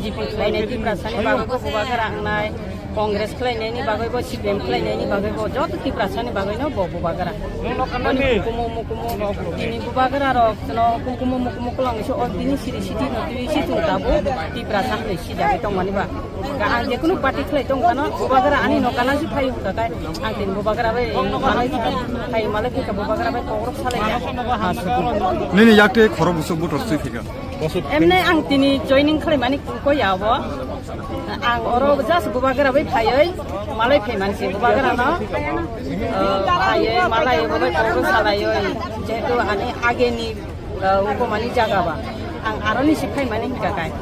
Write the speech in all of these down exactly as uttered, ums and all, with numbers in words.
B J P khlainai Tiprasani bagwi bo bubagra wngnai, Congress khlainaini bagwi bo, C P M khlainaini bagwi bo, joto Tiprasani bagwino bo bubagra. Boni hukumu mukumu tini bubagra rok no hukumu mukumu kwlangwi se o bini siri siti no twi si chung tabuk Tiprasa hwnwi sijagwi tongmani ba. Ka ang jekunu party khlai tong phano bubagra ani nokana si phai hwnkha kai ang tini bubagra bai malai phai malai phai bubagra bai kokrok salai ya. Nini yakte khoro busuk butor sui phika. Emne ang tini joining khlaimani koi ya bo. Ang oro just bubagra bai phaioi malai phaimani se bubagra no. Phaioi malai bo bai kokrok salaioi. Jehetu ani ageni Ukomani jaga ba. Ang aroni si phaimani hingka kai.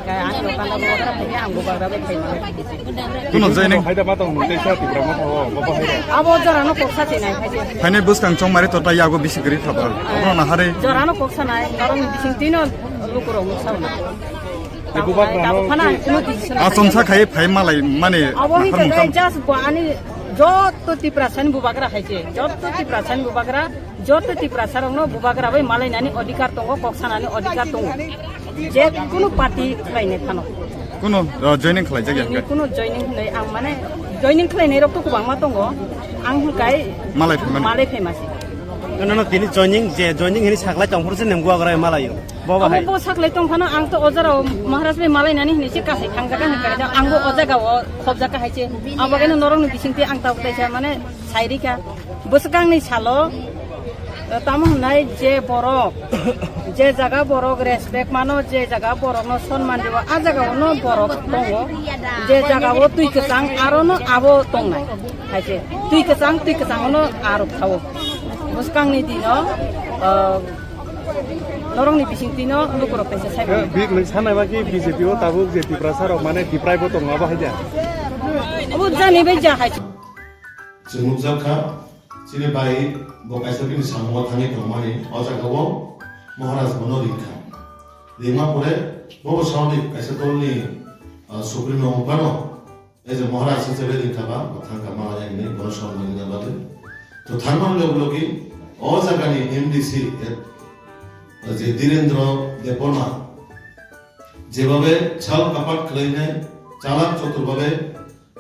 Kai ang nokana bubagra phaiya ang bubagra bai phaimani. Kuno joining. Haida ma tong nung teisa Tipra Motha o, baba haida. Abo jorano koksa chinai phaidi. Phainai bwskang chongmari to tai yago bisi gri thapa. Oro na hare. Jorano koksa nai, norok ni bising tino lukurok nuksa na. Bubagra no. Achomsa khai phai malai mane. Abo hingka kai just bo ani joto Tiprasani bubagra hai je. Joto Tiprasani bubagra Joto Tiprasa rokno bubagra bai malainani odhikar tongo, kok sanani odhikar tongo. Je kuno party khlainai phano. Kuno, uh, joining khlaijak ya Tini hwnkhe? Kuno joining hwnwi ang mane joining khlainai rok to kwbangma tongo. Ang hwnkhe Malai phaimani? Malai phaimasi. Nono tini joining je joining hini saklai tongphuru se nang bubagra malaio. Bo Abo bahai. Bo saklai tong phano ang to ojaro Maharaj bai malainani hwnwi se kasai thangjak hwnwi kaida. Ang bo o jaga o khobjak hai se. Abo khe norokni bisingtwi ang tabuk kaisa mane Sairika, bwswkangni salo, eh, tamo hwnai je borok, je jaga borok respect mano, je jaga borokno sonman rwo, a jagao no borok tongo, je jagao twi kwchang arono abo tongnai, hai se twi kwchang, twi kwchangono arok thawo. Bwswkangni dino, eh, norokni bisingtwino lukurok kaisa sai mano. Bik nung sanai ba ki B J P o tabuk je Tiprasa rok mane Tiprai bo tongo abo hai da? Abo jani bai ja hai. Chwng nukjak kha, chini bai bo kaisa bini samungo thangwi tongmani, o jagao Maharaj bono ringkha. Ringma pore bobo saudi kaisa dolni, ah, supremo wng phano, ei je Maharaj hisabe ringkha ba, bo thangkha ma ya hinwi bono sonmani rwna bagwi. To thangmani logi logi o jagani M D C, eh, je Dhirendra Debbarma, jebabe chal kapat khwlainai, chalak chotur babe,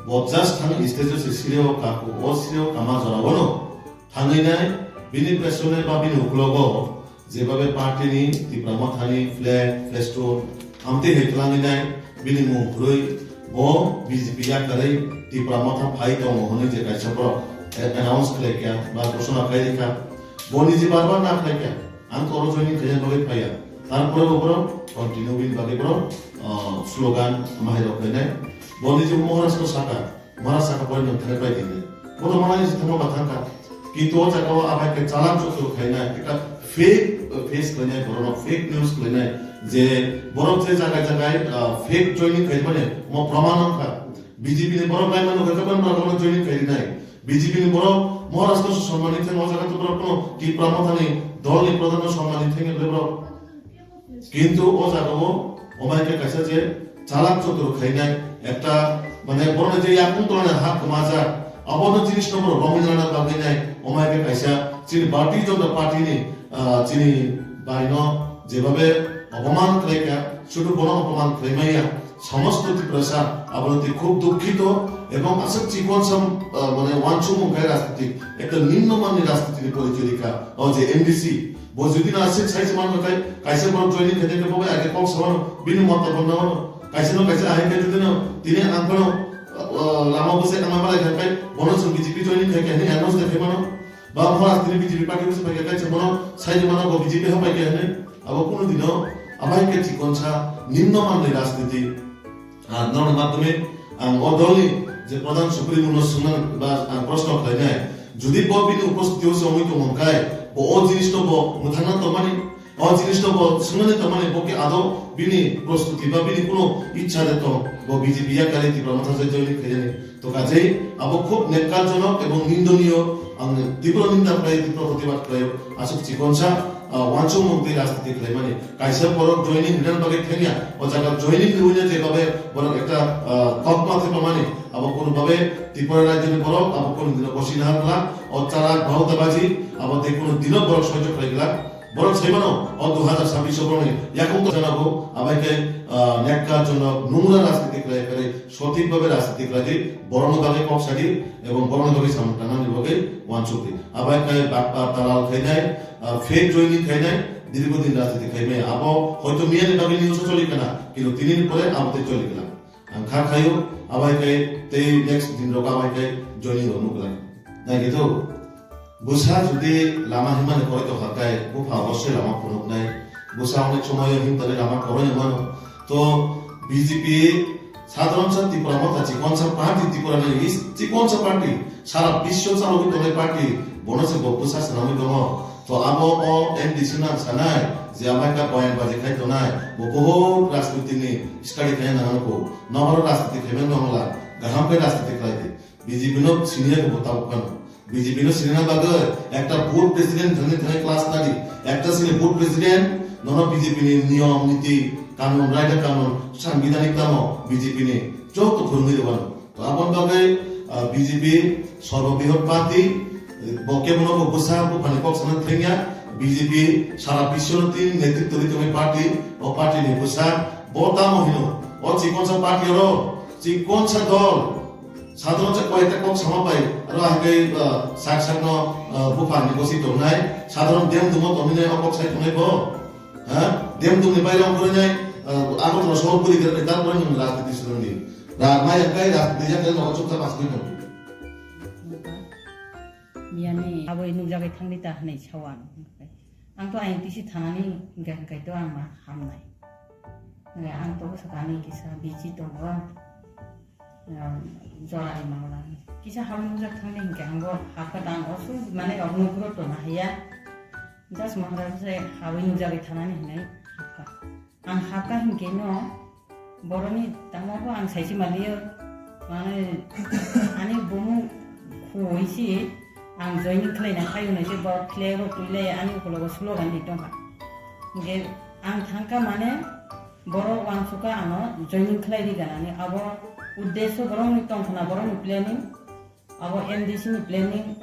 Bo just thang stage o se sireo kako, o sireo kama jora bono thangwi nai, bini pesone ba bini ukulogo jebabe party ni Tipra Motha ni flag, festoon amtwi hai twlangwi nai, bini mung phurwi bo B J P yakarwi Tipra Motha phai tongo hwnwi je kaisa borok announce khlai kha ba ghosona khlai kha, bo niji bar bar na khlai kha. Ang to oro joining khaina bagwi phaiya. Tarpore bo borok continue bini bagwi borok, ah, slogan mahai rok khainai. Bo niji Maharaj ko saka, Maharaj saka pore nwng thangwi pai tini. Bo to malai se thangma ba thangkha. Kintu o jaga o abai khe chalak chotur khainai, ekta fake, uh, face khainai, borok no fake news khainai. Je borok je jaga jaga, ah, fake joining khaimani, mo praman wngkha. B J P ni borok lai mano khe borok no joining khainai. B J P ni borok Maharashtra se sonmani theng o jaga to borok kono Tipra Mothani dolni pradhan no sonmani theng le borok. Kintu o jaga o omai khe kaisa je chalak chotur khainai ekta mane borok je yakung tolani ha kwmajak abono jinis no borok romwi rana bagwi nai omai khe kaisa chini Bharatiya Janata Party ni, ah, chini bai no jebabe opoman khlai kha sudu bono opoman khlai maya. Somosto Tiprasa abono twi khub dukhito ebong aswk chikon sam, ah, mane wansukmung khai rajnitik ekta nimno manni rajnitini porichoy rikha o je M D C. Bo jodi na aswk sai se manka khai kaisa borok joining khai khe bo bai age kok sabano bini mota bonna wano kaisa no kaisa ahai khai jodi no tini ang kono, ah, lama bwsai tangma malai khai bono chwng B J P joining khai khe hinwi announce khai mano. Ba Maharaj tini B J P party bwsai phai khe kaisa bono sai mano bo B J P hapai khe hinwi. Abo kunu dino abai khe chikonsa nimno manni rajniti. Ah, norok madhyome ang o dolni je pradhan supremo no swngnani ba ang proshno khlainai, jodi bo bini upostiti o se wngwi tongmani khai, bo o jinis no bo mwthangna tongmani, o jinis no bo swngnani tongmani, bo khe ado bini prostuti ba bini kuno ichha de tong, bo B J P yakarwi Tipra Motha se join khainani. To kajei abo khub nekkarjonok ebong nindoniyo, ang tibro ninda khlai, tibro protibad khlai, aswk chikonsa, ah, wansukmung tei rajniti khlaimani. Kaisa borok joining rinani bagwi thangya, o jaga joining ni uaino je babe borok ekta, ah, kokma thepamani, abo kunu babe Tripura rajyoni borok, abo kunu dino bosi naha glak, o chalak bhauta baji, abo tei kunu dino borok soijo khlai glak. Borok sai mano, o dui hazar sabbish o borokni yakung to jana bo, abai khe, ah, nekka jono nungra rajniti khlai khe sothik bhabe rajniti khlai di, borokni bagwi kok sa di, ebong borokni bagwi samung tangnani bagwi uansuk di. Abai khe bakpa dalal khainai, ah, fake joining khainai, dirgo din rajniti khaimaya. Abo hoito miyani bagwi news o choli kana, kintu tinini pore abo tei choli kana. Ang kha khaio, abai khe tei next din rok abai khe joining rok nukla. Naikhe to, bwsa jodi lama himani khoroi tongkha khe, bupha obossoi lama phunuknai. Bwsa onek somoyo himtali lama khoroi mano. To B J P sadharon sa Tipra Motha chikonsa party, Tipra ni is chikonsa party, sara biswo chalogwi tongnai party, bono se bo bwsa swnamwi tongo. To abo o M D C nang sanai, je amai ka bayan baji khai tongnai, bo bohut rajniti ni study khai nang ko. Nokaro rajniti khai nang la, gaham khe rajniti khlai di. B J P no siniya ko bo tabuk kano. B J P no sinina bagwi ekta board president thangni thangni class nadi, ekta sini board president nono B J P ni niyom niti kanun, raida kanun, sanbidanik tamo B J P ni joto phwrwngwi rwano. To aboni bagwi, ah, B J P sorbo brihot party, bo kebono bo bwsa buphani kok sana thengya, B J P sara biswno tini netritw rwi tongnai party, o party ni bwsa bo tamo hino, o chikonsa party oro, chikonsa dol, sadharon se koyekta kok sama pai, aro hai khe, ah, sak sakno, ah, buphani gosi tongnai, sadharon dem dumo tongmani o kok sai tongnai bo, ha? Dem dumni bai rong korinai, ah, Agartala sohor puri khe, tarpore nwng rajniti swrwngdi. Ra-, maya kai rajniti ya kai nogo chukta pasni tong. Miyani aboi nukjagwi thangdi ta hwnwi sao ang. Ang to ayang tisi thanani hingkha hingkha to ang ma hamnai. Ang to sakani kisa bisi tongo. Jorani mangla. Kisa habwi nukjak thangdi hingkha ang bo hapkha ta ang osu mane rok nukro tona haya. Just Maharaj se habwi nukjagwi thanani hinwi hapkha. Ang hapkha hinkhe no boroni tamo bo ang saisi maliyo. Mane ani bumung khuwi si ang joining khlaina phaio naise bo flag rok twi lai ani ukologo slogan di tongkha. Hinkhe ang thangkha mane borok uansukha ano joining khlai ri ganani abo uddesyo borokni tongkhna borokni planning. Abo M D C ni planning,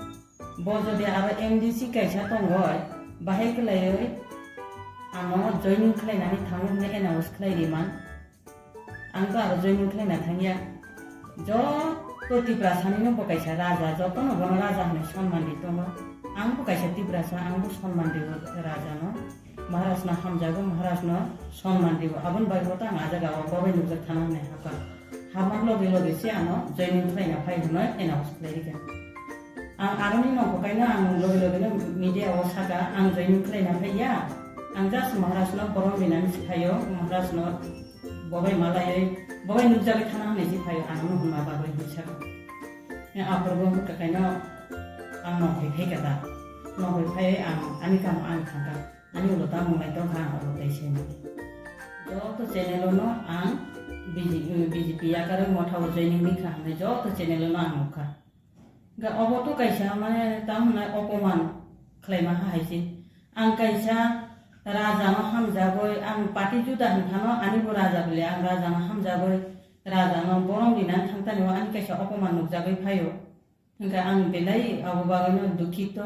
bo jodi aro M D C kaisa tongoi, bahai kwlaioi ano joining khlainani thango hwnwi announce khlai riman. Ang to aro joining khlaina thangya. Joto Tiprasani no bo kaisa raja, jotono bono raja hwnwi sonman ri tongo. Ang bo kaisa Tiprasa, ang bo sonman rio raja no. Maharaj no hamjago, Maharaj no sonman rio. Aboni bagwi bo to ang ah jaga o bobai nukjak thana hwnwi hakha. Habna loge loge se ano joining khlaina phai hwnwi announce khlai rikha. Ang aroni nokho kaino ang loge loge no media o saka ang joining khlaina phai ya. Ang just Maharaj no borom binani si phaio, Maharaj no bobai malaioi, bobai nukjagwi thana hwnwi si phaio, ano hwnma bagwi hwnwi saka. Aphuru bo hwnka kaino ang nokho phai kha da. Nokho phai ang ani kamo ang thangkha. Ani ulo tamo lai tongkha ang ulo tai seno. Joto channel no ang B J P, B J P yakarwi motha o joining ni kha hwnwi joto channel no ang nukha. Ga obo to kaisa mane tamo hwnai opoman khlaima ha hai se. Ang kaisa raja no hamjagwi ang party juda hwnkhano ani bo raja bole ang raja no hamjagwi raja no borom dinani thangtani o ani kaisa opoman nukjagwi phaio. Hingkhe ang belai abo bagwino dukhito,